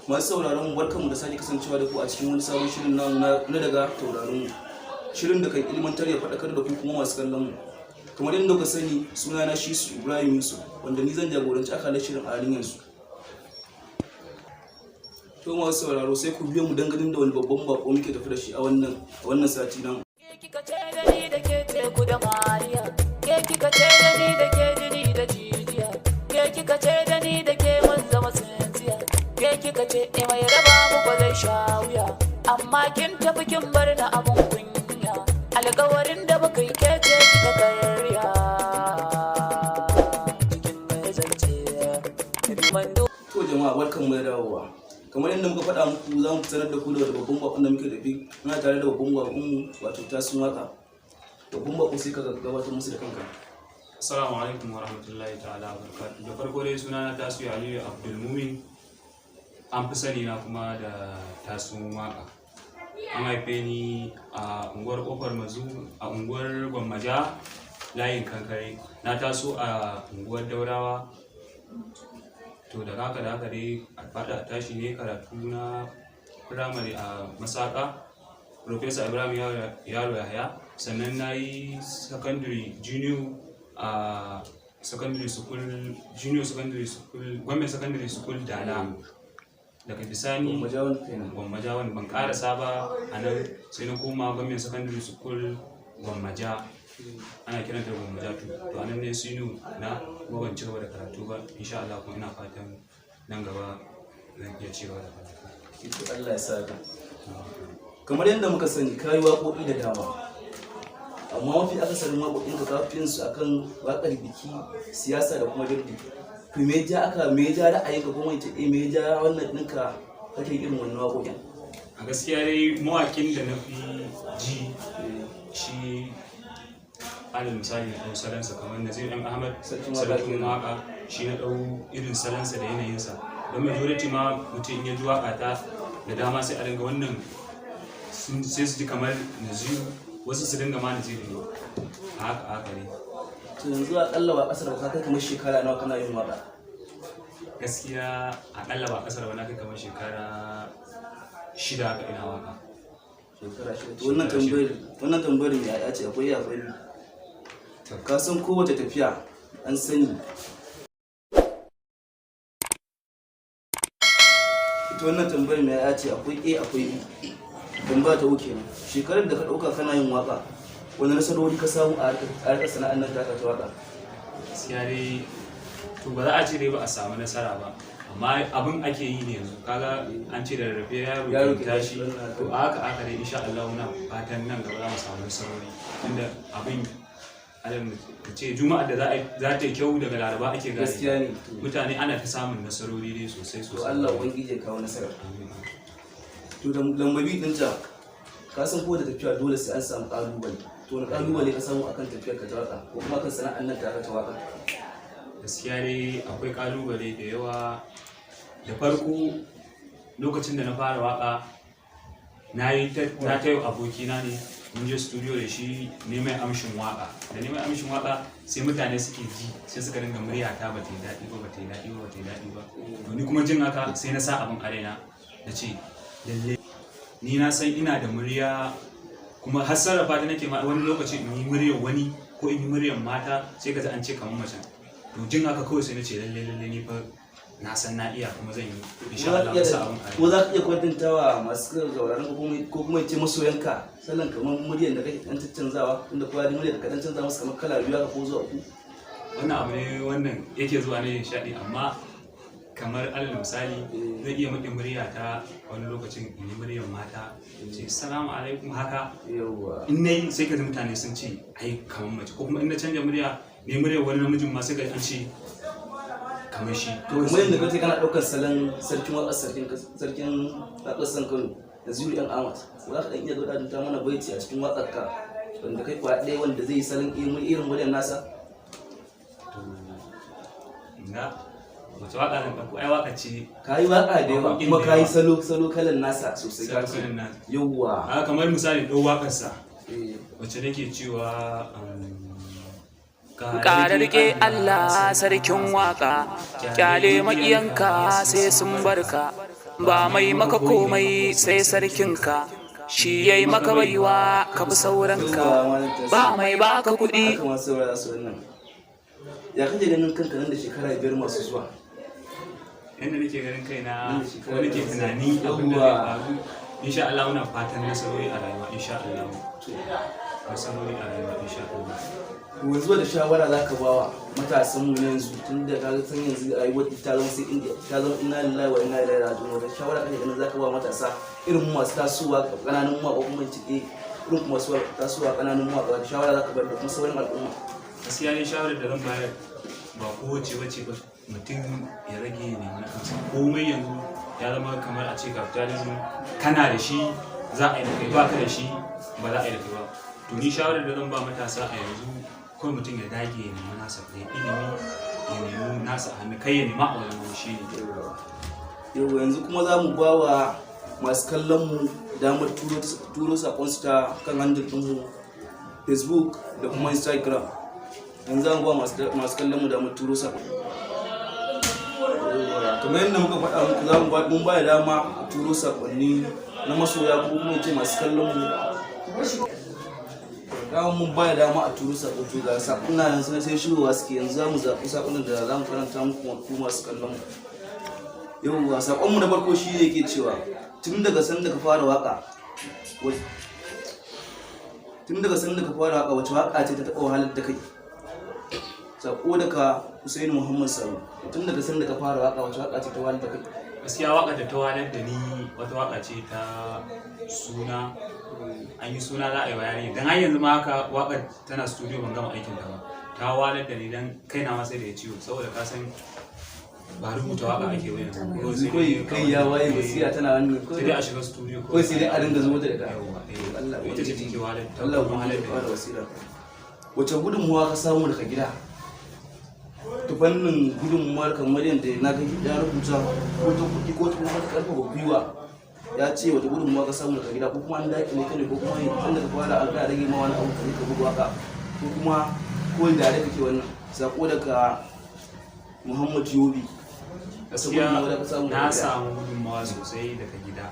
Masu sauraron mu, barkanmu da sake kasancewa da ku a cikin wani sabon shirin namu na daga taurarin mu. Shirin da kan ilmantar ya faɗakar da ku kuma masu kallon mu. Kamar yadda kuka sani, suna na Shisu Ibrahim Yusuf, wanda ni zan jagoranci akalar shirin a halin yanzu. To masu sauraro, sai ku biyo mu don ganin da wani babban bako muke tafi da shi a wannan sati namu. Ke kika ce da ni da ke teku da Mariya. Ke kika ce da ni da ke jini da jijiya. Ke kika ce da ni da ke mun zama tsintsiya. Ke kika ce e mai raba mu ba zai sha wuya. Amma kin tafi kin bar na abun kunya. Alkawarin da muka yi ke ce kika karya. Cikin mai zance. Mando. To jama'a, barkanmu da dawowa. Kamar yadda muka faɗa muku, za mu sanar da ku da babban bakon da muke tafi. Muna tare da babban bakonmu, wato Tasun Waka. Babban bako, sai ka gabatar musu da kanka. Assalamu alaikum wa rahmatullahi ta'ala wa barakatuh. Da farko dai, suna na Tasu Aliyu Abdulmumin. An fi sani na kuma da Tasun Waka. An haife ni a unguwar Kofar Mazu, a unguwar Gwammaja, layin Kankare. Na taso a unguwar Daurawa. To da haka dai a faɗa tashi ne karatu na firamare a Masaka, Professor Ibrahim Yaro Yahaya. Sannan na yi secondary junior a secondary school, junior secondary school, government secondary school Dala. Daga bisani Gwammajawan kenan. Gwammajawan, ban karasa ba a nan, sai na koma government secondary school Gwammaja, ana kiranta Gwammaja. To a nan ne senior na, kuma ban ci gaba da karatu ba. Insha Allah kuma ina fatan nan gaba zan iya ci gaba da karatu. To Allah ya sa ka. Kamar yadda muka sani, kayi waƙoƙi da dama. Amma mafi akasarin waƙoƙin ka kafin su akan waƙar biki, siyasa da kuma birdi. To me ja ra'ayinka, kuma in ce me ja wannan ɗinka kake irin wannan waƙoƙin? A gaskiya dai, mawaƙin da na fi ji shi, alal misali, na ɗau salansa kamar Nazir M Ahmad. Sarkin Waƙa Sarkin kenan. Waƙa. Shi na ɗau irin salansa da yanayinsa, don majority ma mutum in ya ji waƙa ta da dama, sai a dinga wannan sai su ji kamar Naziru, wasu su dinga ma Naziru ne. A haka haka ne. To yanzu akalla ba kasar ba, ka kai kamar shekara nawa kana yin waƙa? Gaskiya akalla ba kasar ba, na kai kamar shekara 6 haka ina waƙa. Shekara 6. To wannan tambayar mai ya ce akwai biyu. Ka san kowace tafiya an sani ita. Wannan tambayar mai ya ce akwai A, akwai B. Tambaya ta uku kenan: shekarar da ka ɗauka kana yin waka, wani nasarori ka samu a harkar sana'ar nan taka ta waka? Gaskiya dai, to ba za a ce dai ba a samu nasara ba, amma abin ake yi ne yanzu. Kaga an ce da rarrafe yaro yaro ke ke tashi. tashi, wannan. To a haka haka dai, insha Allah muna fatan nan gaba za mu samu nasarori, tunda abin, alal ka ce juma'a da za ta yi kyau, daga Laraba ake gane. Gaskiya ne. Mutane ana ta samun nasarori dai sosai To sosai. Allah ubangiji ya kawo nasara. Amin. To da lambabi ɗinta, ka san ko da tafiya dole sai an samu ƙalubale. To wani ƙalubale ka samu akan tafiyar ka ta waka, ko kuma akan sana'ar nan taka ta waka? Gaskiya dai akwai kalubale da yawa. Da farko, lokacin da na fara waka, na ta yi abokina ne, mun je studio da shi ne mai amshin waka. Da ne mai amshin waka, sai mutane suke ji, sai suka dinga murya ta ba ta yi daɗi ba, ba ta yi daɗi ba, ba ta yi daɗi ba. To ni kuma jin haka, sai na sa abin a raina, na ce lalle ni na san ina da murya, kuma har sarrafa ta nake ma. Wani lokaci in yi muryar wani ko in yi muryar mata, sai ka ji an ce kamar macen. To jin haka kawai, sai na ce lalle lalle ni fa na san na iya, kuma zan yi insha Allah na sa abin a Ko za ka iya kwatantawa masu sauraron ko kuma ce masoyanka sallan kamar muryar da kake dan caccanzawa, tunda kowa da muryar da ka dan canza musu kamar kala biyu haka ko zuwa uku? Wannan abu ne wannan yake zuwa ne nishaɗi, amma kamar alal misali, zan iya muɗin murya ta wani lokacin in yi muryar mata, ce "Salamu alaikum" haka. In nayi, sai ka ji mutane sun ce ai kamar mace, ko kuma in na canja murya ne, muryar wani namijin ma, sai ka ji an ce kamar shi. To kamar yadda kace kana ɗaukar salon sarkin waƙar, sarkin waƙar san Kano da Zuri ɗan Ahmad, za ka ɗan iya gwada ta mana baiti a cikin waƙar ka wanda kai kwa ɗaya, wanda zai yi salon irin muryar nasa? To na wace waka zan ɗauko? Ai waka ce. Ka yi waƙa da yawa. Waƙoƙin Kuma da ka yi yawa. salo kalan nasa sosai ka Salo ce. kalan nasa. Yawwa. A kamar misali ɗau waƙarsa wacce nake cewa Ƙara rike Allah sarkin waka, kyale maƙiyanka sai sun barka. Ba mai maka komai sai sarkinka, shi yayi maka baiwa ka bi sauranka. Ba mai baka kuɗi. Haka masu saurara su wannan. Ya kake ganin kanka nan da shekara 5 masu zuwa? Yadda nake ganin kaina Nan da shekara ko nake biyar. tunani abin da zai Yawwa. faru, insha Allah muna fatan nasarori a rayuwa, insha Allah nasarori a rayuwa, insha Allah. To, yanzu da shawara za ka bawa matasan mu na yanzu, tun da ka san yanzu rayuwar ta zama sai inda ta zama, inna lillahi wa inna ilaihi raji'un. Wata shawara kake ganin za ka ba matasa irin mu masu tasowa ƙananan mawaƙa, kuma in ce irin kuma masu tasowa ƙananan mawaƙa, wata shawara za ka bar da kuma sauran al'umma? Gaskiya ne, shawarar da zan bayar ba kowace bace ba, mutum ya rage ya nemi na kansa. Komai yanzu ya zama kamar a ce capitalism, kana da shi za a yi da kai, ba ka da shi ba za a yi da kai ba. To, ni shawarar da zan ba matasa a yanzu, kawai mutum ya dage ya nemi nasa, ya ilimi, ya nemi nasa a hannu, kai ya nema a wajen wani, shi ne. Yau yanzu kuma za mu ba wa masu kallon mu damar turo sakonsu ta kan handle ɗinmu Facebook da kuma Instagram. Yanzu za mu ba masu kallon mu damar turo sakon. Kamar yadda muka faɗa muku, za mu ba mun ba da dama a turo sakonni na masoya ko kuma in ce masu kallon mu. Dama mun ba da dama a turo sako, to ga sakuna nan suna sai shigowa suke. Yanzu za mu zaɓi sakonan da za mu karanta muku ku masu kallon mu. Yauwa, sakonmu na farko shi ne yake cewa, tun daga sanda ka fara waka, wace waka ce ta taɓa wahalar da kai? Sako daga Hussein Muhammad Sabo. Tun daga sanda ka fara waka, wace waka ce ta wahalar da kai? Gaskiya waƙar da ta wahalar da ni wata waƙa ce ta suna, an yi suna za a yi wa yarinya. Dan har yanzu ma haka waƙar tana studio, ban gama aikin ta ba. Ta wahalar da ni dan kaina ma sai da ya ciwo, saboda ka san ba rubuta waƙa ake ba yanzu. Kawai Yanzu sai kawai dai kai ya waye, basira tana wannan. Sai dai a shiga studio. Kawai sai dai a dinga zubo da ita. Yawwa, eh. Allah Ita ce take wahalar ta Allah wahalar ya da fara ni. basira. Wace gudunmuwa ka samu daga gida ta fannin gudunmuwar, kamar yadda na ga ya rubuta, ko ta kuɗi ko ta kuma ta karfafa gwiwa? Ya ce wata gudunmuwa ka samu daga gida, ko kuma an daƙile ka ne, ko kuma tun da ka fara an ga rage ma wani abu ka ka buga waka, ko kuma ko da da kake wannan? Sako daga Muhammad Yobi. Gaskiya gudunmawa da ka samu daga na gida. samu gudunmawa sosai daga gida,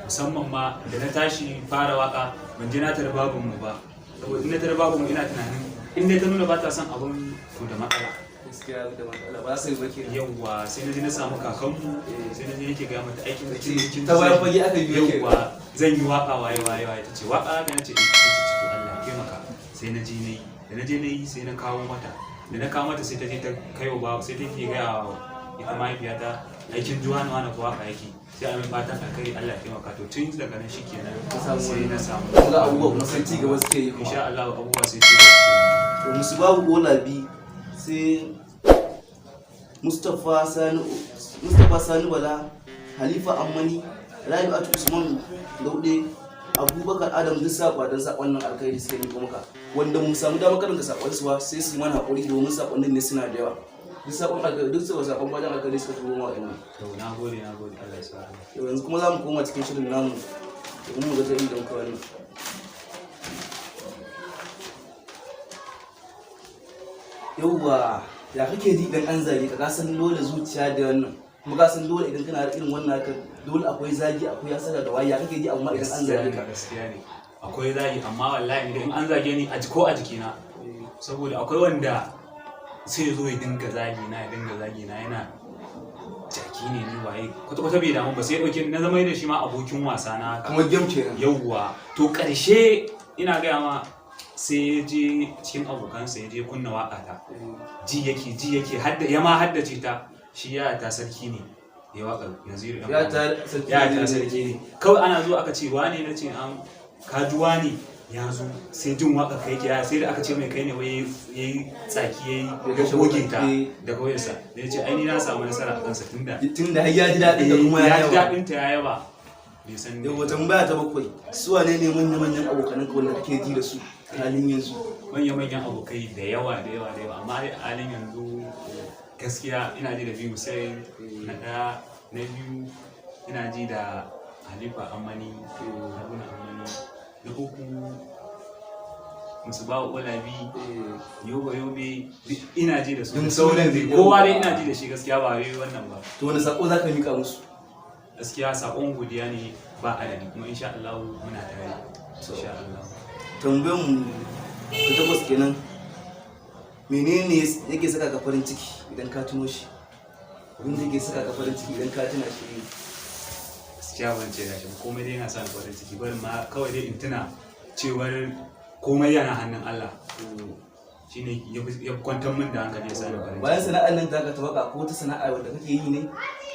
musamman ma da na tashi fara waka ban je na tare babun mu ba, saboda in na tare babun mu ina tunanin in dai ta nuna ba ta son abun to da matsala. Gaskiya da matsala, ba sai ba kenan. Yawwa, sai na je na samu kakanmu, sai na je nake gaya mata aikin da kin Ta bayan fage aka yi yake. Yawwa, zan yi waka, waye waye waye. Tace waka da nace eh, ta ce to Allah ya taimaka. Sai na je nayi, da na je nayi sai na kawo mata. Da na kawo mata sai ta je ta kai wa babu, sai take gaya wa ita mahaifiyata, aikin juwa na wani ko waka yake, sai a mai fatan alkhairi, Allah ya taimaka. To, tun daga nan shikenan sai na samu. Kuma abubuwa kuma sai ci gaba suke yi kuma. Insha Allah abubuwa sai ci gaba suke yi. To, musu babu Olabi, sai Mustapha Sani, Mustapha Sani Bala, Halifa Ammani, Rabi'atu Usman Daude, Abubakar Adam, duk saƙon saƙon nan alkhairi suke yi maka, wanda mu samu damar karanta saƙon su ba sai su yi mana haƙuri, domin saƙonnin ne suna da yawa. Duk saƙon alkhairi, duk saƙon bayan alkhairi suka turo ma wa'annan. To, na gode, na gode, Allah ya sa. Yau yanzu kuma za mu koma cikin shirin namu domin mu ga ta inda muka wannan. Yauwa, ya kake ji idan an zage ka? Ka san dole zuciya da wannan, kuma ka san dole idan kana da irin wannan haka dole akwai zagi, akwai hasada da waye. Ya kake ji amma idan an zage ka? Gaskiya ne, akwai zagi, amma wallahi idan an zage ni a ko a jikina, saboda akwai wanda sai ya zo ya dinga zagi na, ya dinga zagi na, yana jaki ne ni waye, kwata kwata bai damu ba, sai ya dauke ni na zama da shi ma abokin wasa na haka. Kamar game kenan. Yauwa, to karshe ina gaya ma sai ya je cikin abokansa ya je kunna waka ta, ji yake, ji yake hadda ya ma haddace ta. Shi ya ta sarki ne ya waka Naziru ɗan Ya ta sarki ya ne. Ta sarki ne. Kawai ana zuwa aka ce wane, na ce an kajuwa ne ya zo, sai jin waka kai yake, sai da aka ce mai kai ne, wai yayi tsaki yayi Ya kashe goge ta wuta. daga wayarsa. Da ya ce ai ni na samu nasara a kansa tunda tunda har ya ji daɗin da kuma ya ya ji yawa. daɗin ta ya yaba, bai san Yau, tambaya ta bakwai, su wane ne manya manyan abokanan ka wanda kake ji da su a halin yanzu? Manya-manyan abokai da yawa da yawa da yawa, amma a halin yanzu gaskiya ina ji da biyu sai na ɗaya, na biyu ina ji da Halifa Amani, Haruna Amani, na uku Musubawa Olabi, Yoba Yobe, duk ina ji da su. Duk sauran dai. Kowa dai ina ji da shi gaskiya, ba wai wannan ba. To, wani sako za ka mika musu? Gaskiya sakon godiya ne ba adadi, kuma insha Allah muna tare, insha Allah. Tambayar mu ta takwas kenan: menene yake saka ka farin ciki idan ka tuno shi? Abin da yake saka ka farin ciki idan ka tuna shi? Gaskiya ban ce gashi ba, komai dai yana sa ni farin ciki. Bari ma kawai dai in tuna cewar komai yana hannun Allah, shine ya kwantar min da hankali, ya sa ni farin ciki. Bayan sana'ar nan taka ta waka, ko wata sana'a wadda kake yi ne?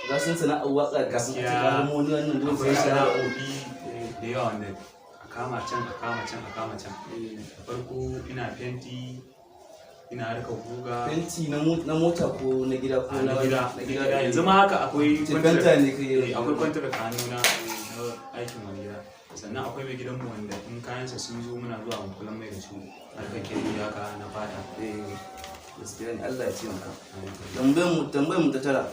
Ka san sana'ar waka kafin a ce ka zama wani, wannan dole Akwai sana'a. sana'o'i da yawa wanda a kama can, a kama can, a kama can. Da farko ina fenti, ina harkar guga. Fenti na mota ko na gida ko A na gida. na Na gida. Yanzu ma haka akwai Ce fenta ne kai yanzu. Eh, akwai contract a hannuna na aikin wani gida. Sannan akwai mai gidanmu wanda in kayansa sun zo muna zuwa mu kula mai da su, harkar kirki haka na fata. Eh, gaskiya ne, Allah ya ce maka. Tambayar mu ta tara.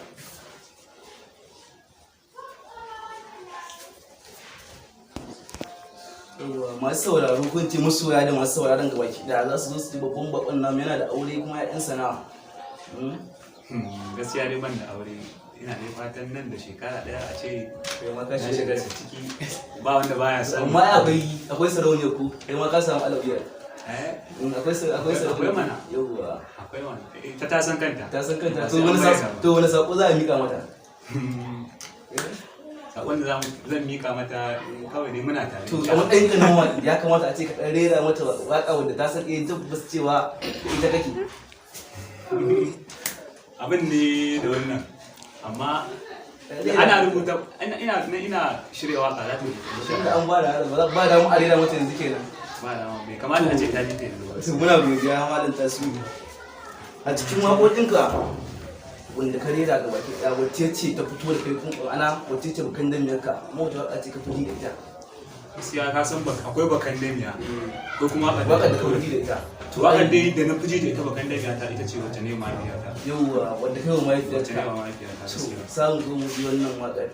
Yawwa, masu sauraro, kun ce masoya da masu sauraron gaba ki da za su zo su ji babban bakon namu yana da aure kuma ya'yan sana'a. Gaskiya dai ban da aure. Ina dai fatan nan da shekara ɗaya a ce Kai ma ka na shiga shiga ciki, ba wanda baya son. Amma ai akwai sarauniya ku, kai ma ka samu alawiyar. Eh. Akwai sarauniya. Akwai mana. Yawwa. Akwai wani, ita ta san kanta. Ta san kanta. Ba To sai an wani bayyana sako ba. to wani sako za a mika mata? Sakon da zan mika mata kawai dai muna tare. To a matsayin ka na mawaƙi, ya kamata a ce ka ɗan rera mata waƙa wanda ta san eh tabbas cewa ita kake. Abin ne da wannan, amma ana rubuta, ina shirya waka za ta Tunda an ba da ba ba da mu a rera mata yanzu kenan. Ba da, bai kamata a ce ta ji ta yanzu ba. To muna godiya, malam Tasiu. A cikin waƙoƙinka wanda ka rera ga baki ɗaya, wacce ce ta fito da kai kun ana, wacce ce bakan damiyarka, kuma wata waƙa ce ka fi ji da ita? Gaskiya ka san akwai bakan damiya, akwai kuma Waƙar da ka fi ji da ita. To waƙar dai da na fi ji da ita, bakan damiya ta ita ce wacce ne mahaifiyata. Yauwa, wanda kai wa Wacce ne mahaifiyarka. mahaifiyata To gaskiya. samun zo mu ji wannan waƙar.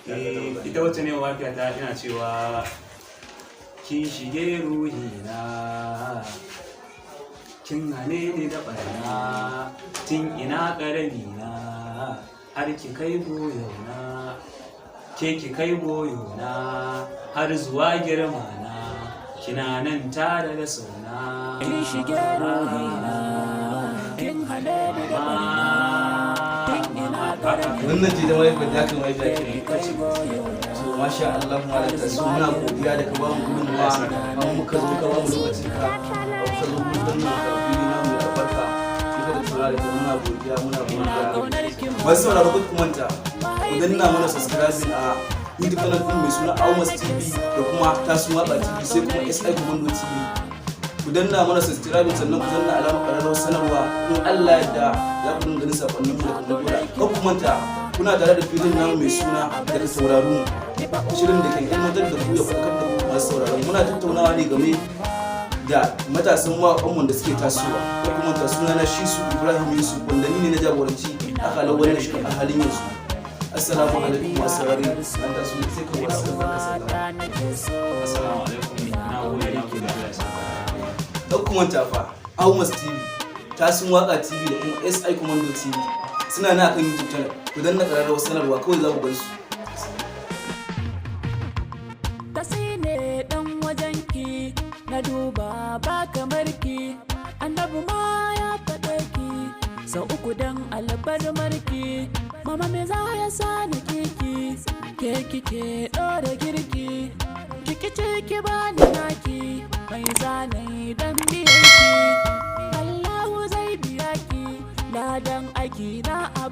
Eh, ita wacce ne mahaifiyata, ina cewa: kin shige ruhina, kin hane ni da barna tun ina ƙarami na har ki kai goyona, ke ki kai goyona har zuwa girma na, kina nan tare da sauna. Kin shige ruhina, kin hane ni da barna tun ina ƙarami. Wannan ce ta mahaifiyar ta, kai mahaifiyar Ki kenan. kai goyona. To masha Allah, malam Tasiu, muna godiya da ka ba mu gudunmawa an muka zo, ka ba mu lokacin ka ka zo mun danna ka fili na mu albarka, muka da tura da kai. Muna godiya, muna godiya. Masu sauraro, ku manta ku danna mana subscribing a YouTube channel din mai suna Aumas TV da kuma Tasu Waka TV, sai kuma SI Commando TV. Ku danna mana subscribing, sannan ku danna alamar ƙararrawar sanarwa. In Allah yadda za ku dinga ganin sakonnin mu da kuma dora. Kar ku manta, kuna tare da filin namu mai suna Daga Sauraro Mu, shirin da ke ilmantar da ku ya faɗakar da ku masu sauraron. Muna tattaunawa ne game da matasan mawaƙanmu da suke tasowa. Kar ku manta, suna na Shisu Ibrahim Yusuf, wanda ni ne na jagoranci akalar wannan shirin a halin yanzu. Assalamu alaikum, masu saurare. An taso sai ka wasu ka sallama. Assalamu alaikum, na gode, na gode, Allah ya saka. Kar ku manta fa, Aumas TV, Tasun Waka TV da kuma SI Commando TV suna na kan YouTube channel. Ku danna ƙararrawar sanarwa kawai za ku gan su. Tasi ne dan wajenki, na duba ba kamar ki, annabi ma ya faɗe ki sau uku dan albarmarki. Mama, me za ya sa ni kiki ke kike ɗora girki, kiki ce ki bani naki mai zanai dan biyanki, Allahu zai biya ki ladan aiki na a